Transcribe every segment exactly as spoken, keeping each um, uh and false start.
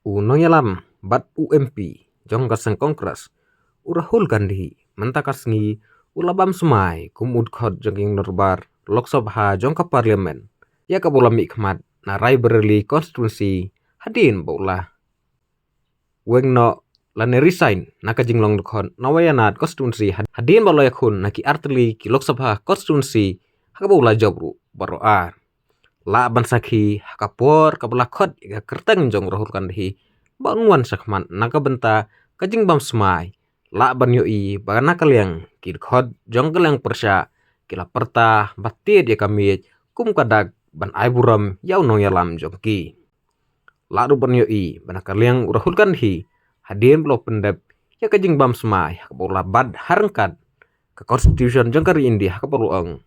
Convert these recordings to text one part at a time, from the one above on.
U nongïalam bad u M P jong ka seng Congress, u Rahul Gandhi, mynta ka sngi u la bam smai kum u dkhot jong ka ïing dorbar Lok Sabha jong ka Parliament, ïa kaba u la mihkhmat na Raebareli constituency, hadien ba u la weng noh lane resign na ka jinglong dkhot na Wayanad constituency, had-, hadien ba u la ïakhun na ki artylli ki Lok Sabha constituency, ha kaba u la jop ruh baroh ar. Lah ban sakhi ha ka por kaba la khot ïa ka kyrteng jong u Rahul Gandhi ba un wan shakhmat na ka bynta ka jingbam smai, lah ban ïohi ba na ka liang ki dkhot jong ka liang pyrshah ki la pyrta ba tied ïa ka miej kum ka dak ban ai burom ïa u nongïalam jong ki. Lah ruh ban ïohi ba na ka liang u Rahul Gandhi, hadien ba u la pyndep ïa ka jingbam smai ha kaba u la bat ha ryngkat ka constitution jong ka ri India ha kaba u la ong,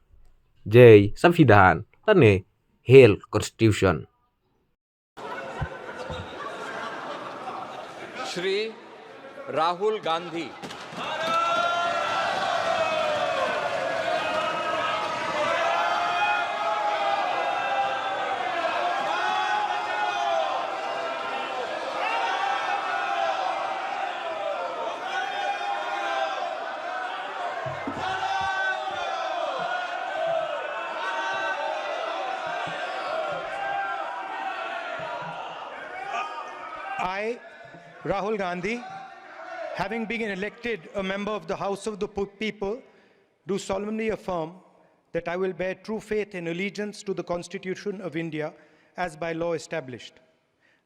Jai Samvidhan lane Hail Constitution. Shri Rahul Gandhi. I, Rahul Gandhi, having been elected a member of the House of the Pu- People, do solemnly affirm that I will bear true faith and allegiance to the Constitution of India as by law established,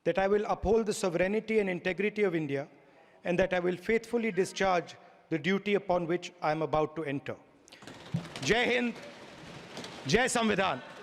that I will uphold the sovereignty and integrity of India, and that I will faithfully discharge the duty upon which I am about to enter. Jai Hind, Jai Samvidhan.